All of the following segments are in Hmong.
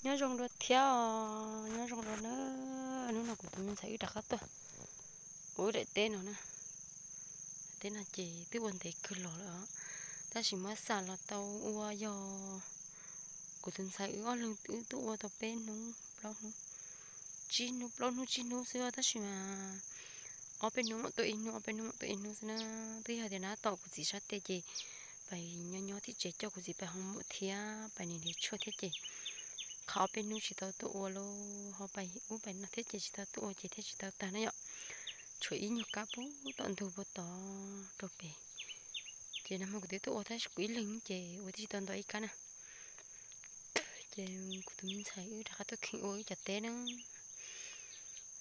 Nyob zoo dua thiab os, nyob zoo dua na. Hnub no kuv tus me ntxhais wb rov qab tuaj ua wb daim teb no na. Daim teb no ces twb ua ntev kawg los lawm os, tab sis muab xam los tau ua yog kuv tus ntxhais wb ob leeg wb tuaj ua tau peb hnub plaub hnub, tsib hnub, plaub hnub tsib hnub xwb os, tab sis mas ob peb hnub mam tuaj ib hnub, ob peb hnub mam tuaj ib hnub xwb na. Twb yog tias nab tom kuv txiv sab tes ces pais nyob nyob tim tsev coj kuv txiv pais hoo maum thiab pais niam nrhiav tshuaj thiab ces qhov ob peb hnub tsis tau tuaj ua lauj, ho pais ub pais no thiab ces tsis tau tuaj ua ces thiaj tsis tau tag na yom. Tshuav ib nyuag kab pub tom ntug puag tod rau pem. Ces nag hmo kuv twb tuaj ua tab sis kuv ib leeg ces ua tib tsis tau nto ib kab na. Ces kuv tus me ntxhais wb rov qab tuaj kheev ua wb cov teb na.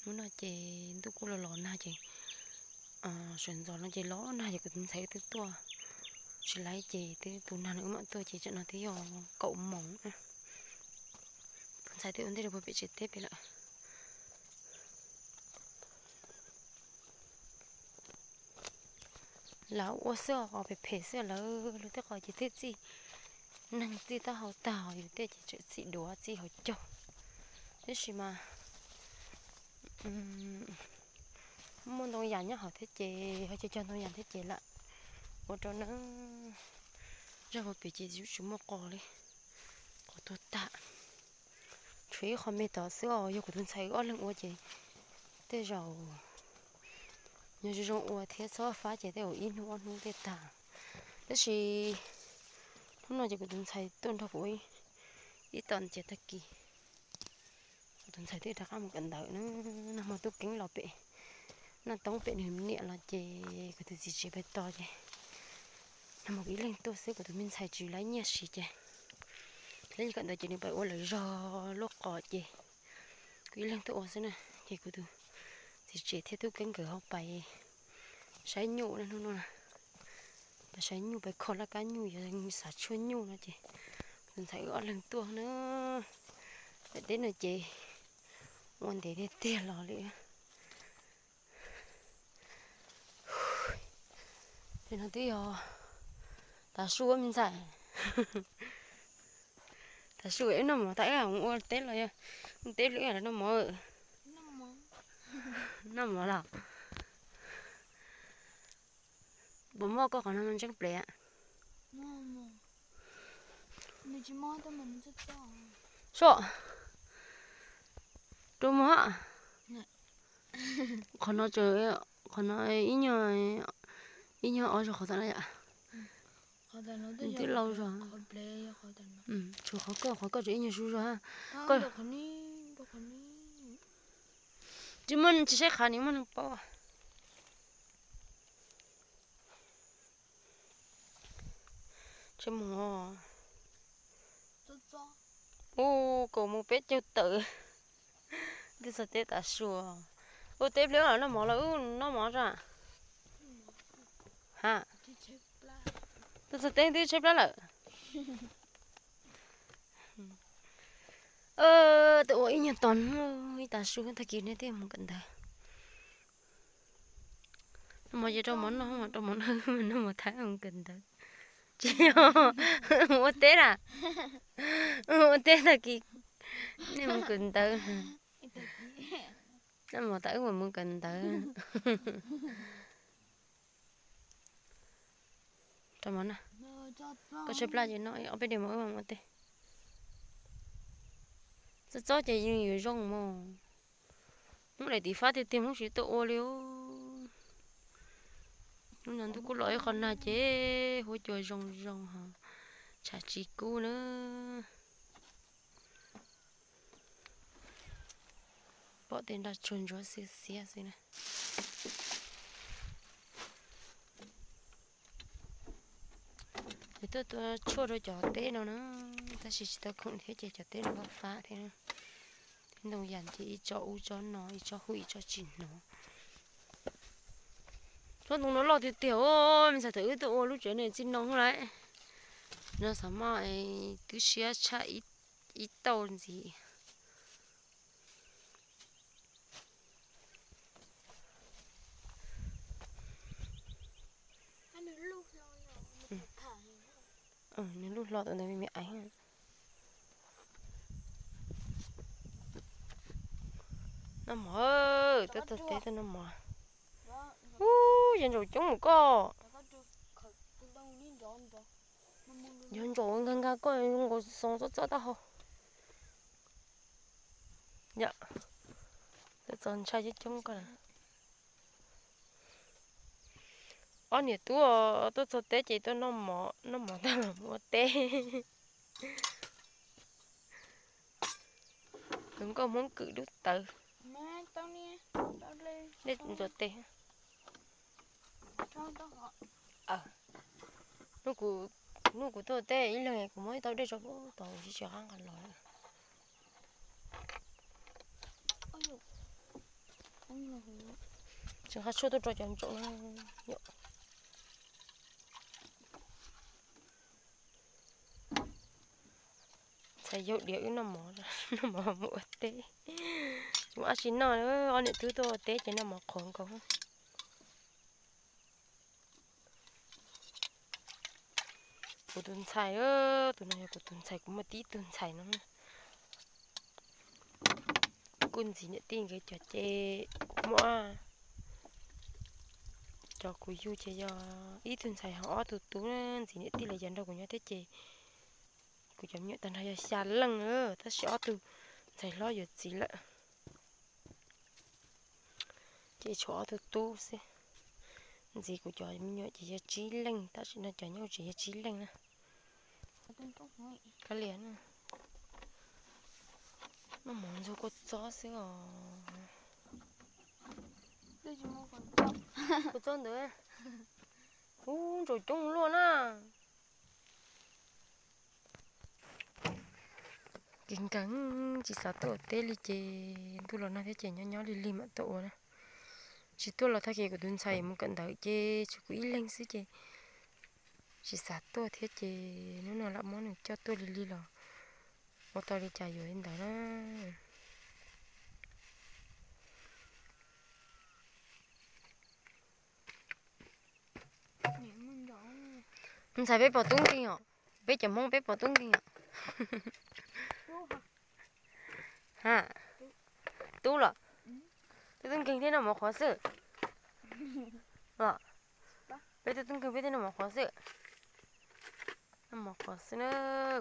Hnub no ces ntuj kuj los los nag ces sawv ntxov no ces los nag ces kuv tus ntxhais wb twb tuaj tsis laib ces twb tus nag no wb mam tuaj ces tsam no twb yog kaum moos na. Tus ntxhais twb ua ntej rau puag pem tsev teb pem lawm. Lawv ua xwb os, qos phem phem xwb lawv, lawv tej qos ces twb txij neeg txij taub hau tag, yus tej ces tseem txij duav txij hauv caug. Tab sis mas muaj ntoo yas nyob hauv thiab ces ho cog cog ntoo yas thiab ces lam ua rau na. Zaj puag pem ces tsis muaj qos li, qos tuag tag. Tshuav ib qho me tod xwb os, yog kuv tus ntxhais wb ob leeg ua ces tej zaum yog zoo zoo ua thiab txhob fab ces tej zaum ib hnub ob hnub tej tag. Tab sis hnub no ces kuv tus ntxhais tuaj nrog kuv ib tom ces tag kis kuv tus ntxhais twb rov qab mus kawm ntawv na. Nag hmo tub keeb los pem Naj Toob pem nws niam los ces kuv tus txiv tsev pem tos ces nag hmo kuv ib leeg tuaj xwb, kuv tus me ntxhais tsis laib nyiaj siv ces laib nyiaj kawm ntawv ces nws pais ua lawv zog luaj qos ces kuv ib leeg tuaj ua xwb na. Ces kuv tus txiv tsev thiab tub keeb nkawd ho pais saib nyuj na hnub no na. Pais saib nyuj, pais kho laj kab nyuj, yuav xav tshuaj nyuj no ces kuv tus ntxhais wb ob leeg tuaj na. Daim teb no ces ua ntev tiag tiag los li. Ces no twb yog tav su me ntxhais. Tav su ib noj mov tas ib mus ua teb los yog ua teb ib noj mov. Noj mov los puas muaj koj qhov no ntseeb plev? Suaj, rua mog. Qhov no, qhov no ib nyuag ob zaug qhov tom no yom. Twb laus zog. Tshuav qhov koj, qhov koj tseem ib nyuag su zog. Tsis muaj, tsis saib qhav ni muaj neeg paub. Tsis mus. Ub, kaum moos peb caug tawm. Twb txog teb tav su. Ua teb pliag los noj mov los wb noj mov tso. Ha, twb txog teb twb tshaib plab lawm. Twb ua ib nyuag tos hnub ib tav su tag kis nej thiaj mus kawm ntawv. Noj mov ces rau mov noj, rau mov noj, noj mov tag mus kawm ntawv. Tsis yog, ua teb na. Ua teb tag kis nej mus kawm ntawv. Noj mov tas wb mam mus kawm ntawv. Rau mov na. Koj tshaib plab ces noj ob peb diav mov wb mam ua teb. Txob txob ces yeej yuav zoo mog. Hnub daim tim fab tiag tiag Hmoob tsis tuaj ua li. Hnub no ntuj kuj los ib qho nag ces huab cua zoo zoo ho tshav tsis kub na. Pom tej nroj tsuag ntsuav xiab xiab xwb na. Ces tuaj tua tshuaj rau cov teb no na, tab sis tsis tau khoom thiab ces cov teb no fab fab thiab. Tib ntoo yam ces ib tsob ub tsob no, ib tsob hu ib tsob tsis hnov. Tsob ntoo no loj tiag tiag os, me ntxhais thaum wb tuaj ua lub tsev no txij no lawm. No xav maj twb siab tshaj ib tauj ntxiv. Nws lub hlo tau ntawd me me aiv. Noj mov, tuaj txog teb tuaj noj mov. Ub, yog ntsaum coob mus koj. Yog ntsaum nkag nkag koj nkaus xoo txob txob taub hau. Yom, tuaj txog ntshai coob coob koj na. Ob niam tub tuaj txog teb ces tuaj noj mov, noj mov tag los mus ua teb. Tus nkauj Hmoob Kwm dub tawv, dej ntxuav tes. Hnub kuv tuaj teb ib leeg kuv muab ib tau dej tso tod tsis tsis qab nqa los. Tseem qab tshuaj tuaj rau cov ntsaum na. Ntxhais yau diav wb noj mov, noj mov mus ua teb. Tsis muaj dab tsi noj, ob niam tub tuaj ua teb ces noj mov qhuav nkaus. Kuv tus ntxhais, tus no yog kuv tus ntxhais, kuv muaj tib tug ntxhais no. Kuj ntxiv niam tij nkawd cov ces kuv muaj cov kuv yug ces yog ib tug ntxhais ho ob tug tub ntxiv niam tij los yav nrog kuv nyob thiab ces kuv cov me nyuam tag nrho yog xya leej, tab sis ob tug ntxhais hlob yuav txiv lawm. Ces tshuav ob tug tub xwb. Ntxiv kuv cov me nyuam ces yog tsib leeg, tam sim no cov nyob tsev yog tsib leeg na. Kav liam na. Noj mov ntxuag kua txob xwb os. Kua txob ntawd. Ub, ntsaum coob luaj na. Ces nkees tsis xav tuaj ua teb li ces ntuj los nag thiab ces nyob nyob lig lig mam tuaj ua na. Tsis tuaj los tag kis kuv tus ntxhais mus kawm ntawv ces tshuav kuv ib leeg xwb ces tsis xav tuaj thiab ces hnub no lam muab nws coj tuaj lig lig los ua tau li cas yuav li ntawd na. Ntxhais, peb pom tub nkeeg os, peb cov Hmoob peb pom tub nkeeg os. Ha, tub los, tub tub nkeeg thiab noj mov qhuav xwb. Peb tub tub nkeeg peb thiaj noj mov qhuav xwb. Noj mov qhuav xwb na,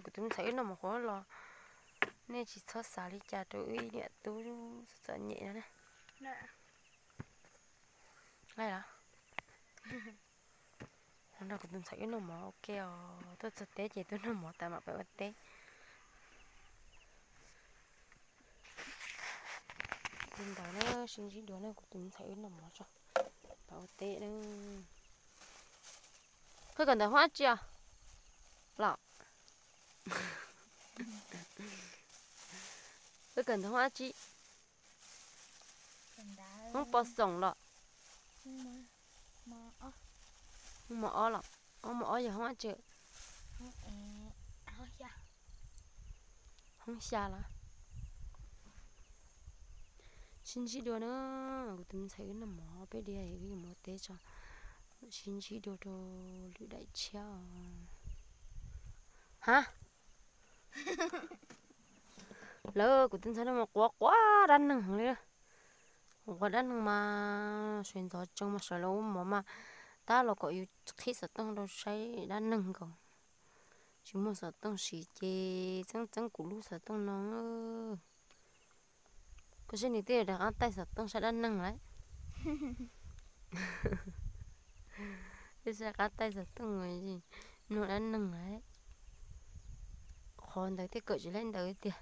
kuv tus ntxhais wb noj mov qhuav los nej tsis txhob xav li cas rau wb niam tub txom txom nyem no na. Laij los? Nrog kuv tus ntxhais wb noj mov ua ke os, tuaj txog teb ces tuaj noj mov tas mam pais ua teb. Li ntawd na, sib ntsib dua na, kuv tus ntxhais wb noj mov tso, pais ua teb na. Koj kawm ntawv hoob dab tsi os? Los, koj kawm ntawv hoob dab tsi? Hoob pov xoom los? Hoob mos ob los? Hoob mos ob yog hoob dab tsi? Hoob xya los? Sib ntsib dua na, kuv tus ntxhais wb noj mov peb diav wb yuav mus ua teb tso. Sib ntsib dua rau lwm daim tshiab os. Ha, lawv kuv tus ntxhais no mas quav quav dab neeg heev li. Quav dab neeg mas sawv ntxov tsees mas sawv los ua mov mas tab los kom yus qhib xov tooj rau saib dab neeg nkaus. Tsis muaj xov tooj siv ces txeeb txeeb kuv lub xov tooj no. Koj saib nws twb rov qab taij xov tooj saib dab neeg lawm. Twb rov qab taij xov tooj mloog dab neeg lawm. Qhov ntawd thiaj kawm tsis laib ntawd tiag.